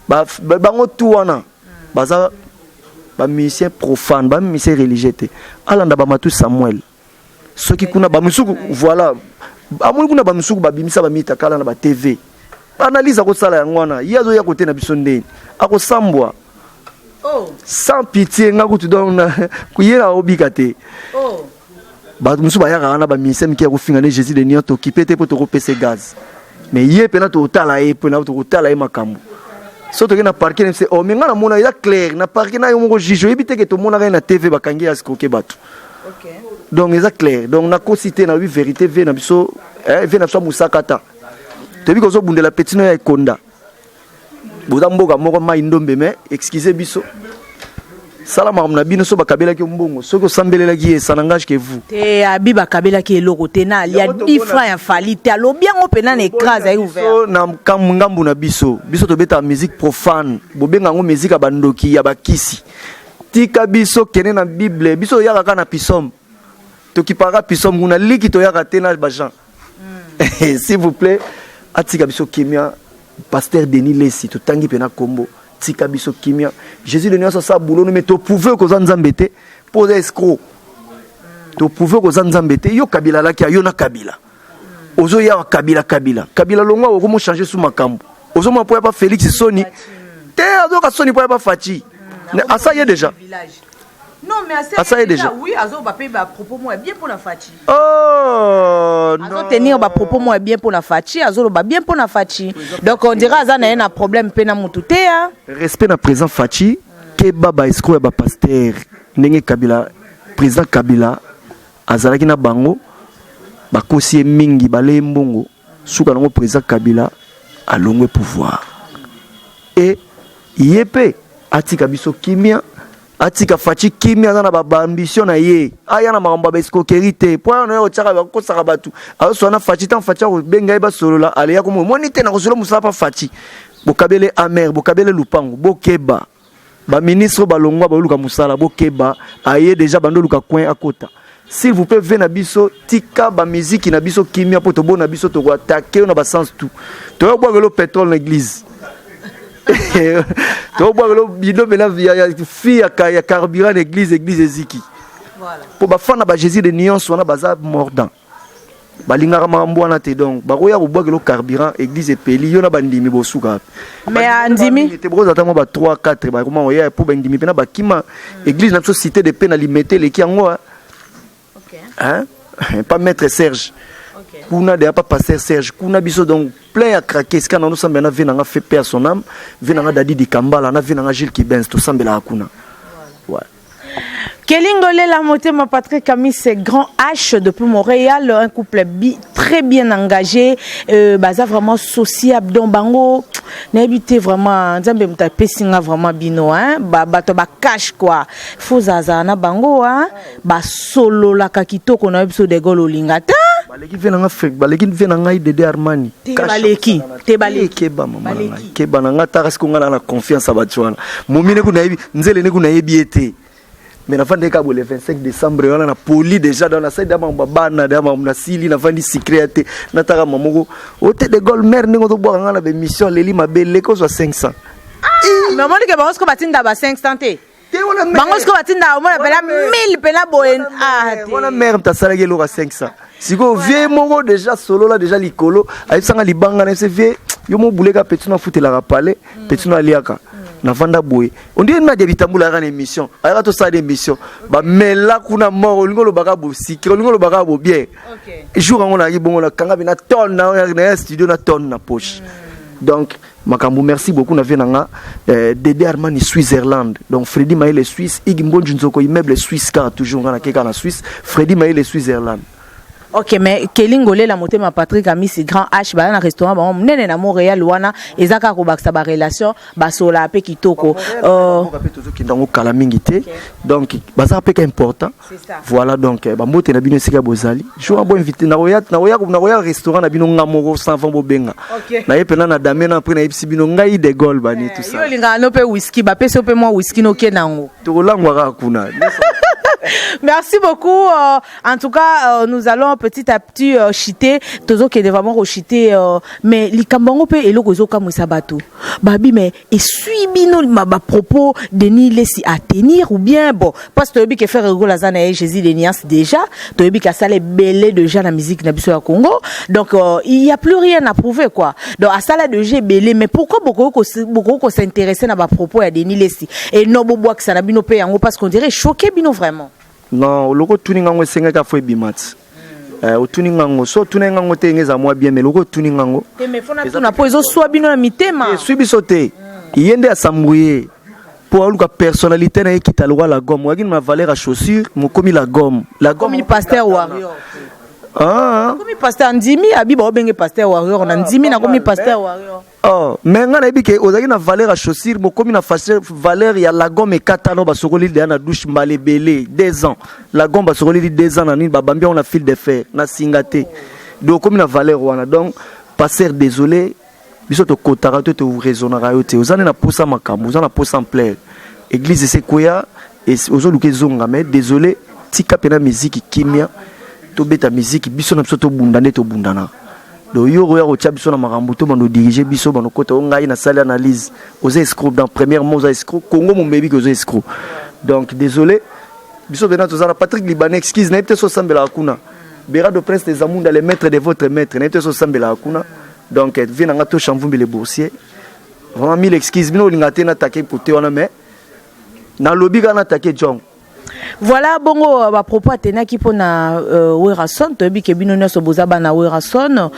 bango tu wana baza bamusicien profane, bamusicien religieux te. Alanda bamatu Samuel, soki kuna bamisuku, voilà, amoni kuna bamisuku babimisa bamita kala na batv, baanalyse akosala yango wana. Ye azoya kote na biso ndeni akosambwa. Oh. Sans pitié. Nga kutu donc ye na obika te. Oh. Bato mosusu bayaka wana, bamusicien mike ya kofinga nde Jésus de Nion, tokipe te mpo tokopesa gaz. Mais ye mpena tokotala ye, mpena tokotala ye makambo. So toke na parquet na oh, mais nga namona eza clair na parquet na yo moko juge, oyebi te ke tomonaka ye na TV, bakangi ye, escroquer bato. Donc eza clair. Donc nakosi te, nalobi vérité. Vie na biso, vie na biso ya mosaka ta, toyebi kozobundela petit no ya ekonda. Boza mboka moko mai ndombe, mais excusez biso, sala makambo na bino. So bakabelaki yo mbongo, soki osambelelaki ye, ça n'engage que vous. Te, abi bakabelaki eloko te, na alia 10 francs ya Fally te. Alobi yango mpena na écran, azali ouvert. Biso na ngambu na biso, biso tobetaka musique profane, bobenga yango musique ya bandoki, ya bakisi. Tika biso, kende na Bible. Biso toyaka kaka na psaume, tokipaka psaume kuna liki, toyaka te na bajean. S'il vous plaît, atika biso kimia. Pasteur Denis Lesi, totangi mpe na kombo, tika biso kimia. Jésus de nyonso asala bulono, mais toprouve koza Nzambe te, mpo oza escroc. Toprouve koza Nzambe te. Yo Kabila alaki yo na Kabila, ozoya wa Kabila, Kabila, Kabila longwa, okomo changer su makambo. Ozomona mpo ya pa Félix soni te, azoka soni mpo ya pa Fatshi, asa ye déjà. Non, mais Ah, ça y est déjà. Oui, azoba mpe bapropos moko ya bien mpo na Fatshi. Oh non. Azotenir bapropos moko ya bien mpo na Fatshi, azoloba bien mpo na Fatshi. Donc on dirait aza na ye na problème mpe na mutu te ya. Respect na président Fatshi. Keba baescroc ya bapasteur, ndenge Kabila, président Kabila azalaki na bango, bakosi ye mingi, baleye mbongo. Suka nango, président Kabila alongwe pouvoir. E ye mpe atika biso kimia, atika Fatshi kimia. Aza na baambition na ye, aya na makambo ya baescroquerie te, po aya na ye otiaka, bakosaka bato. Azosala na Fatshi, ntango Fatshi akobenga ye, basolola, aleya komo omoni te na kosolo mosala mpa Fatshi. Bokabele amer, bokabele lupango, bokeba. Baministre balongwa, baoluka mosala, bokeba. Aye déjà, bando oluka coin akota. S'il vous plaît, ve na biso, tika bamiziki na biso kimia, mpo tobona biso tokoattaquer yo na basens tout. Toyobwakelo pétrole na église, tobwakelo bidon mela ya fi ya carburant na église, église eziki. Mpo bafana ba Jésus de nuance wana baza mordant, balingaka makambo wana te. Donc bakoya kobwakelo carburant, église epeli, yo na bandimi bosuka. Mais andimi te, bokozala ntango ba 3 4 bakoma oya, mpo bandimi mpena bakima église na biso Cité de Paix na Limete eleki yango, hein, pas maître Serge kuna deya, pas pasteur Serge kuna. Biso donc plein ya craquer. Esika na nosambela na vie nanga, fait paix à son âme, vie nanga Dadi Dikambala, na vie nanga Gilles Kibens, tosambelaka kuna, ouais. Kelingolela Motema, Patrick Amis, c'est Grand H depuis Montréal, un couple très bien engagé, baza vraiment sociable. Donc bango nayebi te vraiment, Nzambe moto apesi nga vraiment bino, hein, ba bato ba cash quoi. Faut zaza na bango, hein, basololaka kitoko na biso de Gaulle olinga ta. Baleki ve nanga, baleki ve na ngai Dede Armani. Te, baleki te, baleki. Keba mama na ngai, keba na ngai, taka siko ngai na na confiance ya bato wana. Momine kuna nayebi nzele ne kuna nayebi ye te, mais nafandi kaka boye le 25 décembre wana na poli déjà, donc nasali da makambo bana da makambo nasili, nafandi secret ya te. Nataka ma moko ote de Gaulle mare, ndenge ozobwaka ngai na bémission, aleli mabe leki ozwa 500. Mais omoni ke bango siko batinda ba 500 te, bango siko batinda, omona pela 1000 pela boye, ah te. Wana mare moto asalaki eloko ya 500. Sikoyo vie moko déjà solola déjà likolo, ayebisanga libanga na yebise vie yo mobuleka petit no afutelaka pale petit no aliaka. Navanda boye, ondire Nadia Bitambula ayaka na émission, ayaka tosala émission, bamela kuna mort. Olingi olobaka bosikre, olingi olobaka bo bien. Jour yango nayaki bongo, nakanga mpe na tonne na ya studio, na tonne na poche. Donc makambo, merci beaucoup na vie na nga, Dede Armani Switzerland, donc Fredi Maele Suisse, Ig Mbonju Nzoko immeuble Suisse, kaka toujours nga nakeka na Suisse, Fredi Maele Switzerland. Ok, mais Kelingolela Motema, Patrick Amisi, Grand H, baza na restaurant bango monene na Montréal wana, eza kaka kobakisa barelation, basola mpe kitoko. Mpe tozokenda yango kala mingi te, donc baza mpe ka important. Voilà, donc bambote na bino esika bozali. Jour bo invité, nakoya, nakoya restaurant na bino nga moko sans avant bobenga. Naye mpena na dame na après nayebisi bino ngai de Gaulle bani tout ça. Yo olingaka no mpe whisky, bapesi yo mpe mwa whisky noke nango. Tokolangwa kaka kuna. Merci beaucoup. En tout cas, nous allons petit à petit chiter. Tozokende vraiment rechuter. Mais likambo yango mpe eloko ezokamwisa bato. Babi, mais esui bino ba propos Denis Lesi à tenir ou bien bon, parce que toyebi ke Ferre Gola aza na ye Jésus de Nuance déjà, toyebi ke asala ebele déjà na musique na biso ya Congo. Donc il y a plus rien à prouver quoi. Donc asala déjà ebele, mais pourquoi beaucoup ko s'intéresser na ba propos ya Denis Lesi et non bobwakisa na bino pe yango, parce qu'on dirait choqué bino vraiment. Non, oloko otuni ngango, esengaki afo ebima ti. Otuni ngango, so otuni ngango te, enge eza mwa bien, mais loko otuni ngango. Te, mais fona tuna po ezoswa bino na mitema. Eswi biso te, ye nde asambouye mpo aluka personnalité na ye ekita lokwa la gomme. Oyaki na valeur ya chaussure, mokomi la gomme, la gomme. Comme pasteur warrior. Ah. Nakomi pasteur ndimi abi baobenge pasteur warrior na ndimi nakomi pasteur warrior. Oh, mais nga nayebi ke ozalaki na valeur ya chaussure, bokomi na valeur ya lagome ekatano, basokoli deya na douche mbala ebele 2 ans, lagome basokoleli 2 ans na nini, babambi yango na fil de fer na singa te. Donc okomi na valeur wana. Donc pasteur, désolé, biso tokotaka te, toraisonnaka yo te. Oza nde na posa makambo, oza na posa ampleur. Église ese ekweya, ozoluka ezonga, mais désolé, tika mpena miziki kimia. Tobeta miziki biso na biso, tobunda nde tobundanaka. Donc yo okoya kotia biso na makambo to bando dirige biso, bando kota o ngai nasali analyse. Oza escroc dans premièrement, oza escroc. Congo momebi ke oza escroc. Donc désolé, biso mpena toza na Patrick Libanais. Excuse, nayebi te so osambelaka kuna. Berado Prince de Zamunda, le maître de votre maître, nayebi te so osambelaka kuna. Donc vie na nga to Chamvumbi le boursier, vraiment mille excuses. Bino olinga te natake kote wana, mais nalobi kaka natake jong. Voilà, bongo bapropos atenaki mpona Werason. Toyebi ke bino nyonso boza bana Werason.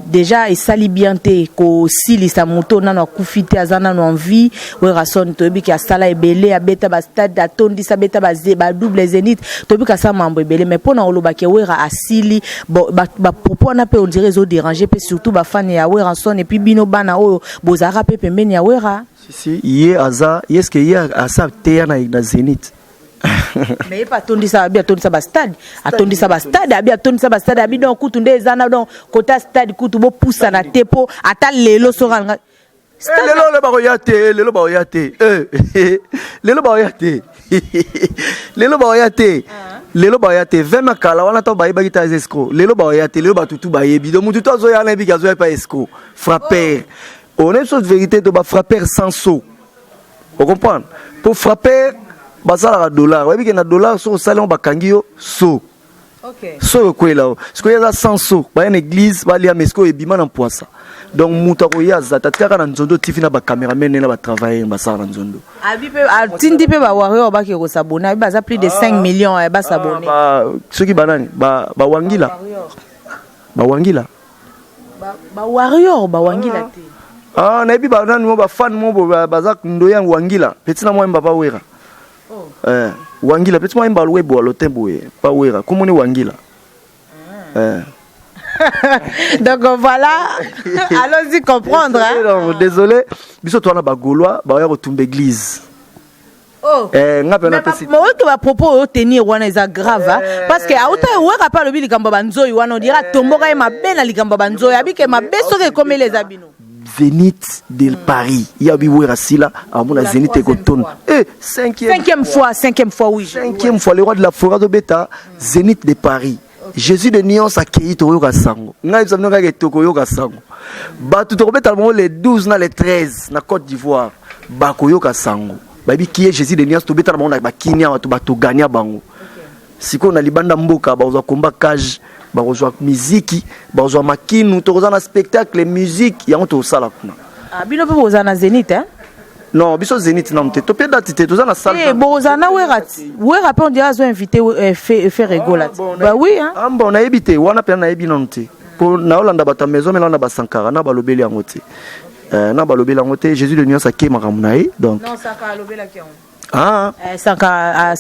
Déjà esali bien te kosilisa moto nano akufi te, aza nano en vie. Werason, toyebi ke asala ebele, abeta bastade, atondisa, abeta badouble Zénith, toyebi ke asala mambo ebele. Mais mpona olobaki Wera asili, bon, bapropos wana mpe on dirait ezodéranger mpe surtout bafani ya Werason et puis bino bana oyo bozalaka mpe pembeni ya Wera. Si, si, ye aza ye, est-ce ye asa teya na Zénith? Mais ye mpe atondisa, abi atondisa bastade, atondisa bastade, abi atondisa bastade, abi donc kutu nde eza na donc kota stade kutu bopusana te, mpo ata lelo soki alinga. Eh, lelo lelo bakoya te, lelo bakoya te. Eh, lelo bakoya te, lelo bakoya te, lelo bakoya te. 20 na kala wana ntango bayebaki ta eza escroc. Lelo bakoya te, lelo batutu bayebi. Donc mutu to azoya wana yebiki azoya pa escroc frappeur. On est sur vérité to bafrappeur sans saut, ocomprendre? Po frappeur basalaka dollar, oyebi ke na dollar soki osali yango bakangi yo so so ekwela o. Sikoyo eza sans so, baya na église balia, mais sikoyo ebima na mpwasa. Donc moto akoya aza te, atikaka na nzondo tifi na bacameraman na batravailleur basala na nzondo. Abi mpe atindi mpe bawarrior bake kosabone, abi baza plus de 5 millions eh, basabone. Soki banani bawangila, bawangila. Bawarrior bawangila te. Ah, nayebi banani mo bafan mo baza ndoya wangila, petit na mwa yemba pa Wera. Eh, wangila petit mwa yemba lwebo alotin boye pa Wera komoni wangila. Eh. Donc voilà, allons-y comprendre, hein? Donc, désolé, biso towana bagaulois baya kotumba église. Oh. Eh, nga mpe napesi. Oyoki bapropos oyo tenir wana eza grave, hein? Parce que auta eweka mpe alobi likambo ya banzoi wana, on dirait atomboka ye mabe na likambo ya banzoi, abike mabe soki ekomeli eza bino. Zénith de Paris ya bi Wera sila amona Zénith ekotonda. Eh, cinquième. Cinquième fois, cinquième fois, oui. Cinquième fois le roi de la forêt azobeta Zénith de Paris. Jésus de Nuance akei, tokoyoka sango. Ngai biso bino kaka tokoyoka sango. Bato tokobeta bango le 12 na le 13 na Côte d'Ivoire, bakoyoka sango, bayebi qui est Jésus de Nuance. Tobeta na bango na bakini awa to bato gagna bango. Sikoyo na libanda mboka bakozwa komba cage, bakozwa miziki, bakozwa makinu, tokozwa na spectacle musique yango tokosala kuna. Ah, bino mpe bozala na Zénith, hein? Non, biso Zénith nanu te, topie date te, toza na salle. Eh, bozala na Wera ti. Wera mpe on dirait azo invité Ferre Gola ti. Bah oui, hein? Ah bon, nayebi te wana mpena, nayebi nanu te, mpo naolanda bato ya maison me naolanda basankara na balobeli yango te. Eh, na balobeli yango te. Jésus de Nuance ake makambo na ye, donc Non, Sankara alobelaki yango. Ah. Eh, Sankara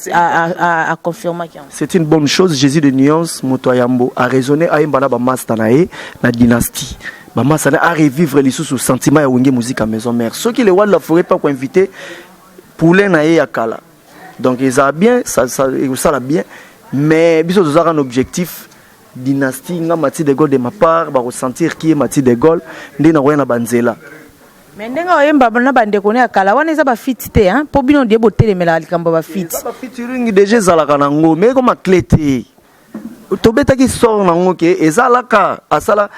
aconfirmaki yango. C'est une bonne chose. Jésus de Nuance, moto ayambo a raisonné, ayemba na bamaster na ye na dynastie, bamaster na arevivre lisusu sentiment ya Wenge Musique ya Maison Mère. Soki le roi de la forêt pa koinvite poulain na ye ya kala, donc ezala bien, ça ekosala bien. Mais biso tozalaka na objectif dynastie. Nga Mati de Gaulle, de ma part, bakosentir qui est Mati de Gaulle nde nakoya na banzela. Mais ndenge oyemba na bandeko ne ya kala wana, eza bafiti te, hein? Mpo bino die botelemelaka likambo ya bafiti. Bafeaturing déjà ezalaka nango, mais ekoma clé te. Tobetaki sort nango ke ezalaka asala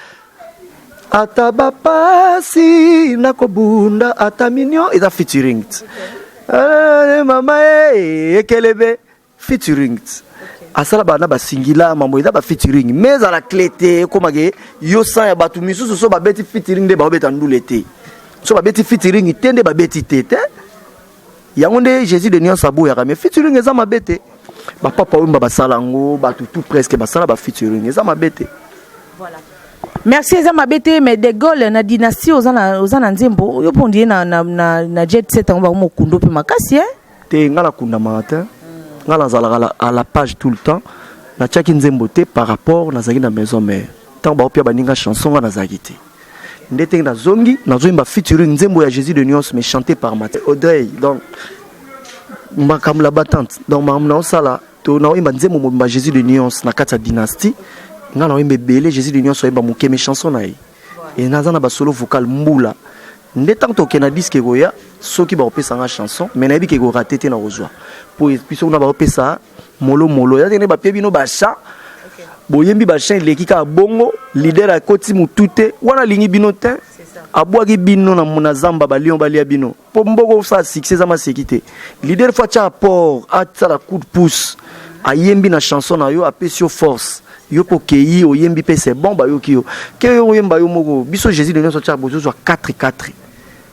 ata bapasi nakobunda ata minio, eza featuring ti. Eh, mama e ekelebe featuring ti asala bana basingila mambo, eza bafeaturing, mais ezala clé te. Ekomake yo san ya bato misusu so babeti featuring nde baobeta ndule te, so babeti featuring te nde babeti te te. Yango nde Jésus de Nuance aboyaka. Mais featuring eza mabe te, bapapa oyo basala yango, bato tout presque basala bafeaturing, eza mabe te. Merci, eza mabe te. Mais de Gaulle, na dynastie oza na nzembo yo mpo ondie na jet set yango bango mokundo mpe makasi, eh? Te, nga nakundamaka te, nga nazalaka à la page tout le temps. Natiaki nzembo te par rapport nazalaki na maison mère. Ntango baopia baninga chanson, nga nazalaki te. Nde ndenge nazongi, nazoyemba featuring nzembo ya Jésus de Nuance, mais chanté par Mathieu Audrey. Donc makambo la battante, donc makambo naosala to naoyemba nzembo mobimba Jésus de Nuance na kati ya Dynastie. Nga naoyemba ebele, Jésus de Nuance oyemba moke, mais chanson na ye e naza na basolo vocal mbula. Nde ntango tokende na disque ekoya, soki bakopesanga chanson, mais nayebi ke ekorater te na kozwa, po biso kuna bakopesa molomolo eza ndenge bapie bino bachat, boyembi bachat, eleki kaka bongo. Leader akoti motu te wana, alingi bino te, abwaki bino na zamba, balion balia bino, mpo mboko osala succès eza maseki te. Leader faut atya apport, asala coup de pouce. Ayembi na chanson na yo, apesi yo force, yo mpo okei oyembi mpe, c'est bon, bayoki yo ke yo oyemba yo moko. Biso Jésus de nyonso atyaka, bozozwa 4 4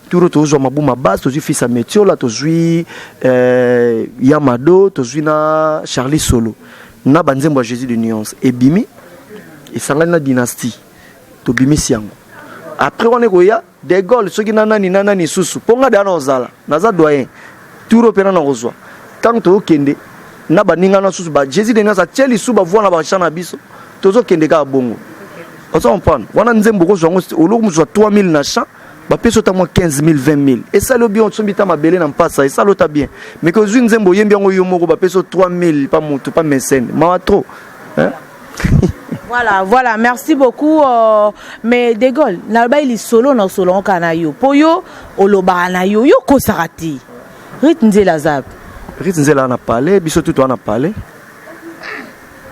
turo, tozwa mabuma base, tozwi fils ya Metiola, tozwi Yamado, tozwi na Charlie Solo na banzembo ya Jésus de Nuance. Ebimi, esangani na Dynastie, tobimisi yango. Après wana ekoya De Gaulle, soki na nani na nani susu, mpo nga deya na ozala naza doyen turo mpena na kozwa. Ntango tozokende na baninga na susu ba Jésus de Nuance, atie lisu bavoi na bachamp na biso, tozokende kaka bongo. Oza comprendre? Wana nzembo okozwa yango, oloko mozwa 3000 na champ, bapesi ota mwa 15 000, 20 000, esali yo bien, osombi ta mabele na mpasa, esali ota bien. Mais ke ozwi nzembo, oyembi yango yo moko, bapesi yo 3000 pa motu pa mécène, mawa trop, hein? Voilà, merci beaucoup. Mais De Gaulle, nalobaki lisolo na osolo kaka na yo, mpo yo olobaka na yo, yo okosaka te. Rit Nzela aza? Rit Nzela na palais, biso tu toa na palais.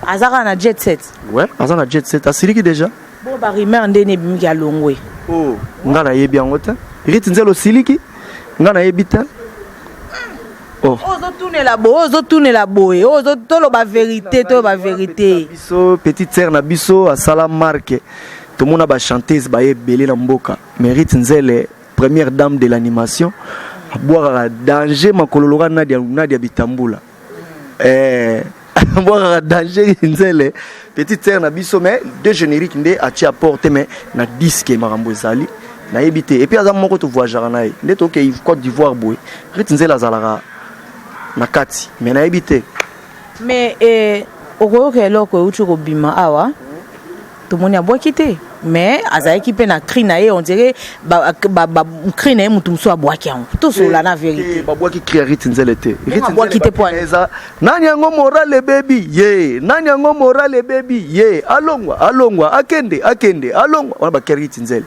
Aza kaka na jet set? Ouais, aza na jet set, asiliki déjà. Bon, barumeur ndeni ebimiki, alongwe. Oh, nga nayebi yango te. Rit Nzela osiliki, nga nayebi te. Oh. Ozotunela boye, ozotunela boye, oyo toloba vérité, toloba vérité. Biso petite sœur na biso asala marque. Tomona bachanteuse baye ebele na mboka, mais Rit Nzele, première dame de l'animation, abwakaka danger makolo loka Nadia, Nadia Bitambula, abwakaka danger. Nzele petite sœur na biso, mais deux générique nde atie apporte, mais na disque makambo ezali, nayebi te. Et puis aza moko, tovoyageaka na ye nde tokei Côte d'Ivoire boye, Rit Nzele azalaka na kati, mais nayebi te. Mais okoyoka eloko euti kobima awa, tomoni abwaki te, mais azalaki mpe na cri na ye, on dirait cri na ye motu mosusu abwaki yango. Tosola na vérité. Babwaki cri ya Rit Nzele te. Abwaki te po eza nani yango? Moral ebebi ye, nani yango? Moral ebebi ye, alongwa, alongwa, akende, akende, alongwa. Wana bakeri Rit Nzele.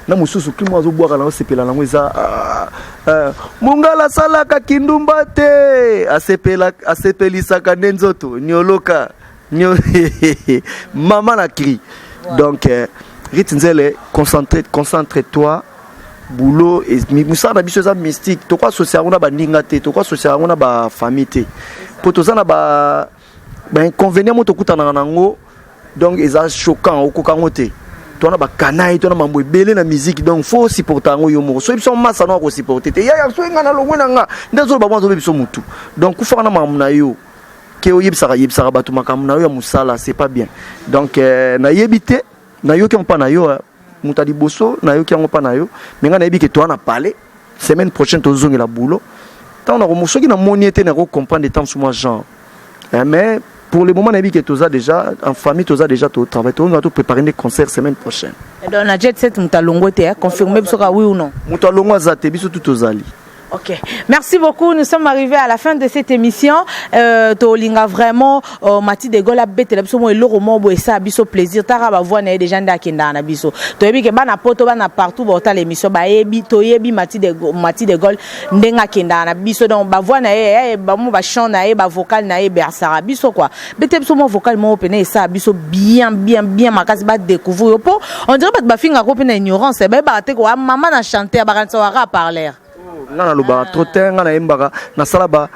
Na mosusu cri moko azobwaka nango, sepela nango, eza mongala asalaka kindumba te, asepelisaka nde nzoto nioloka nio mama na cri. Donc Rit Nzele, concentré, concentre toi boulot. Mosala na biso eza mystique, toko associer yango na baninga te, toko associer yango na bafamille te, mpo toza na bainconvénient mo tokutanaka nango. Donc eza choquant, okoka yango te. Twana bakanayi, twana mambo ebele na musique, donc faut supporter yango yo moko. Soki biso masa no akosupporter te, yaya, soki nga nalongwe na nga nde azoloba mwa azobe biso motu. Donc kufaka na makambo na yo ke oyebisaka, yebisaka bato makambo na yo ya mosala, c'est pas bien. Donc nayebi te, nayoki yango mpa na yo, moto ya liboso nayoki yango mpa na yo. Mais ngai nayebi ke toa na palais, semaine prochaine tozongela boulot. Ntango soki namoni ye te, nakocomprendre ntango mosu mwa genre. Mais pour le moment nayebi ke toza déjà en famille, toza déjà totravaille, tozonga topréparer nde concert semaine prochaine. Donc na jet set moto alongwe te, confirme biso ka, oui ou non? Moto alongwe aza te, biso tu tozali. Ok, merci beaucoup. Nous sommes arrivés à la fin de cette émission. Tolinga vraiment Mati de Gaulle abetela biso mo eloko mo boye ça biso plaisir. Tara ba voix na déjà nda kenda na biso. Toyebi ke bana poto, bana partout ba l'émission ba yebi, toyebi Mati de Gaulle ndenga kenda na biso. Donc ba voix na ye, ba mo ba chant na ye, ba vocal na ye bersara biso quoi. Bete biso mo vocal mo pene ça biso bien bien bien makasi ba découvrir po on dirait ba finga ko pene ignorance ba ba te ko mama na chanter ba kanisa wa parler. Nga nalobaka trop te, nga nayembaka, nasala ba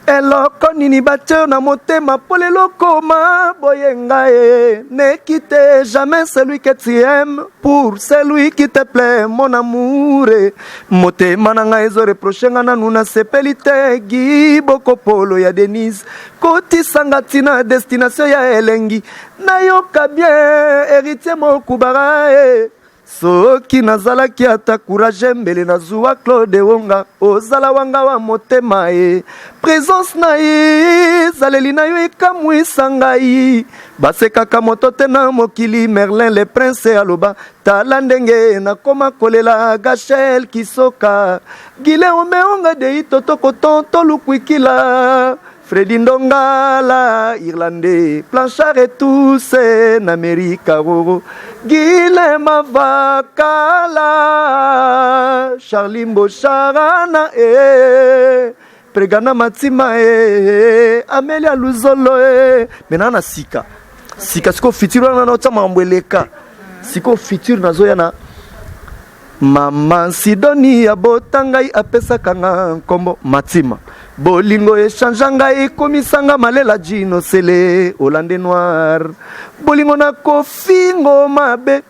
eloko nini batie na motema mpo lelo koma boye ngai. Ne quitte jamais celui que tu aimes pour celui qui te plaît, mon amour. Motema na ngai ezoreproche nga, nanu nasepeli te. Gi bokopolo ya Denise, kotisanga ntina destination ya elengi, nayoka bien. Héritier Mokubara e. Soki nazalaki ata courage mbele nazua Claude Wonga ozala wanga wa motema e presence na ye ezaleli na yo ekamwisa ngai basekaka moto te na mokili Merlin le prince aloba tala ndenge nakoma kolela Gachel Kisoka Gile Omeonga dei totoko tonto lukwikila Freddy Ndongala, Irlandais, Blanchard et tous en Amérique, Roro, Guilhem Avakala, Charlie Mbocharana, eh, Pregana Matima, eh, Amelia Luzolo, eh, maintenant na sika. Sika siko futur wana na otsa mambo eleka. Siko futur nazoya na Mama Sidoni abota ngai apesaka nga nkombo Matima. Bolingo echangea ngai ekomisa nga malela Djino Sele Hollande Noir. Bolingo na kofingo mabe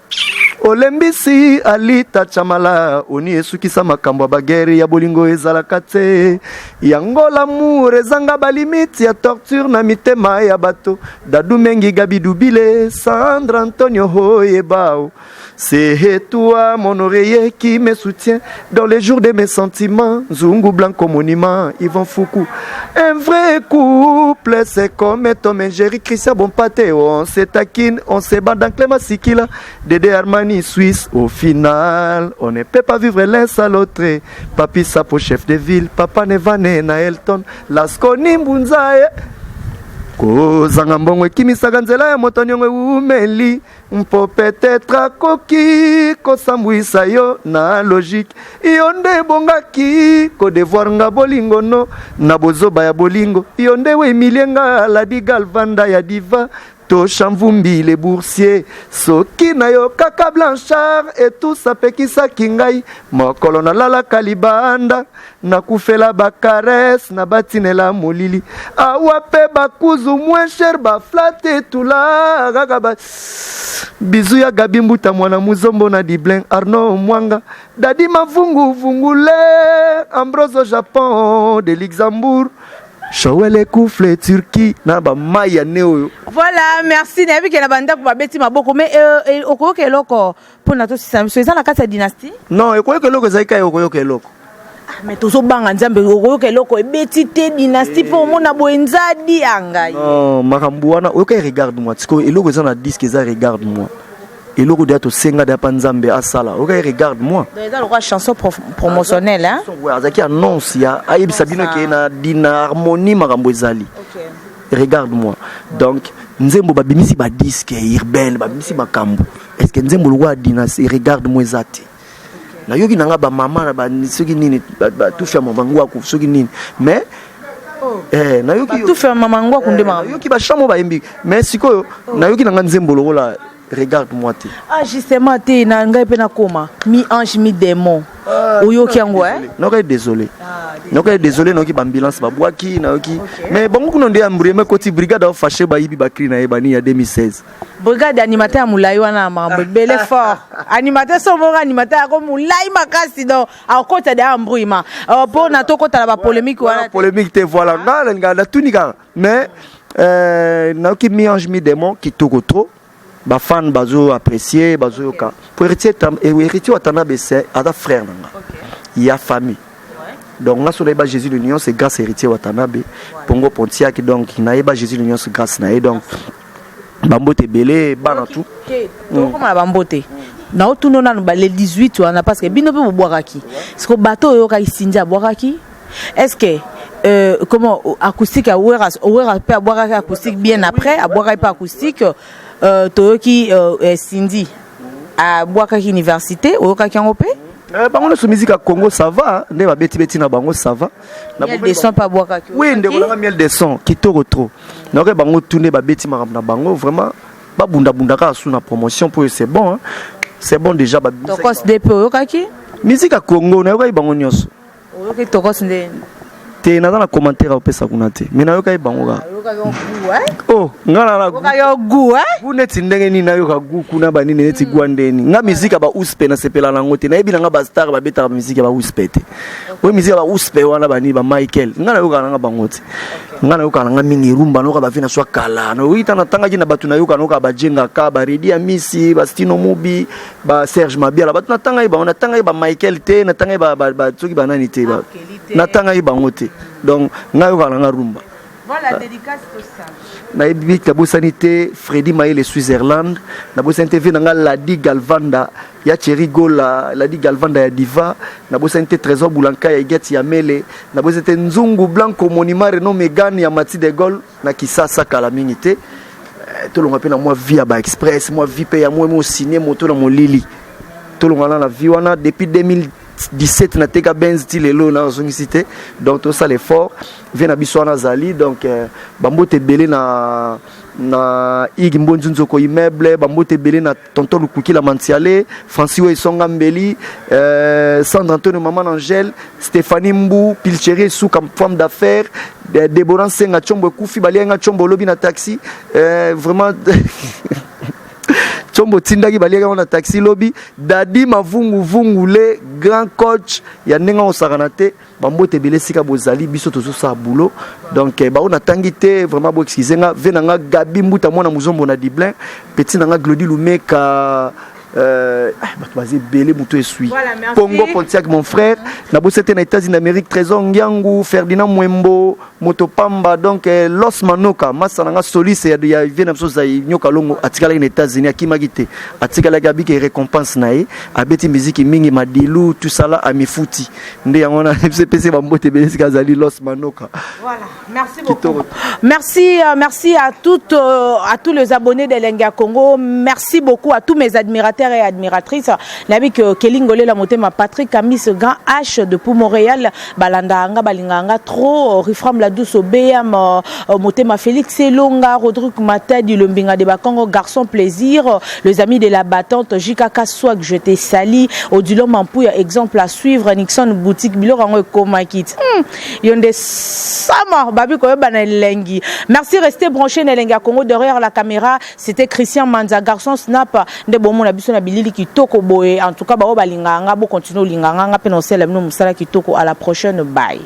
olembisi Alita Chamala oni esukisa makambo ya bagere ya bolingo ezalaka te yango l'amour ezanga balimite ya torture na mitema ya bato Dadu Mengi Gabi Dubile Sandra Antonio Hoyebao C'est toi mon oreiller qui me soutient dans les jours de mes sentiments. Zungu Blanco monument, Yvon Foukou. Un vrai couple, c'est comme Tom et Jerry, Christian Bonpate. On se taquine, on se bat dans Clément Sikila, Dédé Armani, Suisse. Au final, on ne peut pas vivre l'un sans l'autre. Papi Sapo, chef de ville, Papa Nevane, Naelton, Lasconi Mbunzae. kozanga mbongo ekimisaka nzela ya moto niongo ewumeli Mpo peut-être akoki kosambwisa yo na logique yo nde ebongaki ko devoir nga bolingo no na bozoba ya bolingo yo nde wemilie nga ladi galvanda ya diva tosha mvumbi le boursier soki nayokaka blanchard etus apekisaki ngai mokolo nalalaka libanda Nakufela ba caresse na batinela molili awa pe bakuzu moins cher ba flate etula kaka ba bizu ya Gabi Mbuta mwana muzombo na Diblin Arnaud Mwanga Dadi Mavungu Vungule Ambroso Japon de Luxembourg Joël Ekufle Turquie na ba mayi ya ne oyo. Voilà, merci. Nayebi ke na bandako babeti maboko mais euh, euh, okoyoka eloko Pona tosisa biso eza na kati ya dynastie? Non, ekoyoka eloko ezali kaka okoyoka eloko. Ah, mais tozobanga nzambe okoyoka eloko ebeti te dynastie mpo omona boye nzadi ya ngai. Non, makambo wana oyoka regarde moi sikoyo eloko eza na disque eza regarde moi eloko deya tosenga deya mpa nzambe asala oyoka regarde moi Donc eza lokola chanson promotionnelle hein? Ouais, azalaki annonce ya ayebisa bino ke na dina harmonie makambo ezali okay. regarde moi donc nzembo babimisi ba disque urbaine babimisi makambo est ce que nzembo lokola dynastie regarde moi eza te nayoki na nga bamama na ba soki nini batufi ya mama ngwaku soki nini mais oh. eh, nayoki batufi ya mama ngwaku nde eh, nayoki bachambre bayembi mais sikoyo oh. nayoki na nga nzembo lokola regarde moi te ah justement te na ngai mpe nakoma mi ange mi démon ah, oyoki yango eh? Nayoki désolé ah, nayoki désolé nayoki baambulance babwaki nayoki mais bango kuna nde ambreme ekoti brigade aofashe bayibi bakri na ye bani ya 2016 Brigade animateur ya mulayi wana na makambo ebele fort. Animateur so moko animateur yako mulayi makasi donc akota de embrouillement. Euh, po na tokota na ba polémique wana. Polémique te voilà. Nga na nga na tuni kaka. Mais euh nayoki mi ange mi démon kitoko trop. Ba fan bazo apprécier, bazo yoka. Po héritier héritier Watanabe c'est aza frère na nga. Ya famille. Donc nga so nayeba Jésus de nuance c'est grâce héritier Watanabe. Pongo Pontiac donc nayeba Jésus de nuance grâce na ye donc bambote ebele bana tout tokoma na bambote naotuna nanu ba le 18 wana parce que bino mpe bobwakaki siko bato oyo oyokaki Cindy abwakaki est ce que euh, comment acoustique ya Wera Wera mpe abwakaki acoustique bien après abwakaki mpe acoustique euh, toyoki euh, eh, Cindy abwakaki université oyokaki yango mpe Eh, bango nyonso musique ya Congo ça va nde babetibeti na bango ça va miel de son mpe abwakaki oui ndeko nanga miel de son kitoko trop nayoki bango tu nde babeti makambo na bango vraiment babundabunda kaka su na promotion mpo c'est bon hein? c'est bon déjà tokos de mpe oyokaki musique ya Congo nayokaki bango nyonso oyoki tokos nde Te, naza na commentaire opesa kuna te, mais nayokaki bango kaka. Oh, nga na goût neti ndenge nini nayoka goût kuna banini neti gwa ndeni. Nga musique ya bauspe nasepela nango te. Nayebi nanga bastar babetaka musique ya bauspe te. Oyo musique ya bauspe wana, banini, ba Michael, nga nayokaka nanga bango te. Nga nayokaka nanga mingi rumba, nayoka bavi na swa kala. Nayoki ta natangaki na bato, nayoka nayoka bajengaka baredi ya misi, bastino mubi, ba Serge Mabiala, bato natangaki bango. Natangaki ba Michael te, natangaki soki banani te, natangaki bango te. Donc nga yokaka nanga rumba. Voilà, dédicace tout ça. Nayebi, nabosani te Fredi Mayele, Switzerland. Nabosani te vie na nga Ladi Galvanda ya Thierry Gola, Ladi Galvanda ya Diva. Nabosani te Trésor Boulanka ya Igeti ya Mele. Nabosani te Nzungu Blanco Monument Renault Megane ya Mati de Gaulle na Kisasa. Kala mingi te. Tolonga mpe na mwa vie ya baexpress, mwa vie mpe ya mwa mosine moto na molili. Tolonga na vie wana depuis 2017. Nateka Benz ti lelo nazongisi te. Donc tosala effort, vie na biso wana azali. Donc bambote ebele na Igi Mbonzi Nzoko immeuble, bambote ebele na tonton Lukukila Mantiale, Francis Oyo Esonga Mbeli, Sandre Antonio, mama Angèle, Stéphanie Mbu Pilcheri, Esuka femme d'affaires, Déborah Nsenga Tshombo ekufi balianga Tshombo olobi na taxi. Vraiment Tshombo tindaki baliaka yango na taxi lobi. Dadi Mavunguvungu, le grand coach ya ndenge osakana te. Bambote ebele esika bozali. Biso tozosala boulot. Donc bao natangi te, vraiment bo excuse nga. Ve na nga Gabi Mbuta, mwana mozombo na Dublin, petit na nga Glodi Lumeka. Bato baza ebele, moto esui. Voilà, merci. Pongo Pontiac, mon frère, nabosi te na États-Unis d'Amérique, Trésor Ngiangu, Ferdinand Mwembo, moto pamba. Donc Los Manoka, masa na nga soliste ya vie na biso zai Nyoka Longo, atikalaki na États-Unis, akimaki te, atikalaki, abiki récompense na ye, abeti miziki mingi, madilu tusala, amifuti nde yango wana. Biso epesi bambote ebele esika azali, Los Manoka. Voilà, merci beaucoup. Merci, merci à tous les abonnés de Lenga Congo. Merci beaucoup à tous mes admirateurs et admiratrices. Nabi que Kelingole la motema Patrick Camis Grand H depuis Montréal, Balanda anga balinganga trop, Rifram la douce Obeyam, motema Félix Elonga, Rodrigue Matadi le Mbinga de Bakongo, garçon plaisir, les amis de la battante JKK Swag, je te salue. Odilon Mampouya, exemple à suivre, Nixon boutique biloko yango ekomaki. Yonde sama babi koyeba na elengi. Merci, restez branché na Elengi ya Congo. Derrière la caméra, c'était Christian Manza, garçon snap. Nde bomona biso na bilili kitoko boye. En tout cas, bao balingaka nga, bocontinue olingaka nga mpe na osala bino mosala kitoko. À la prochaine, bye.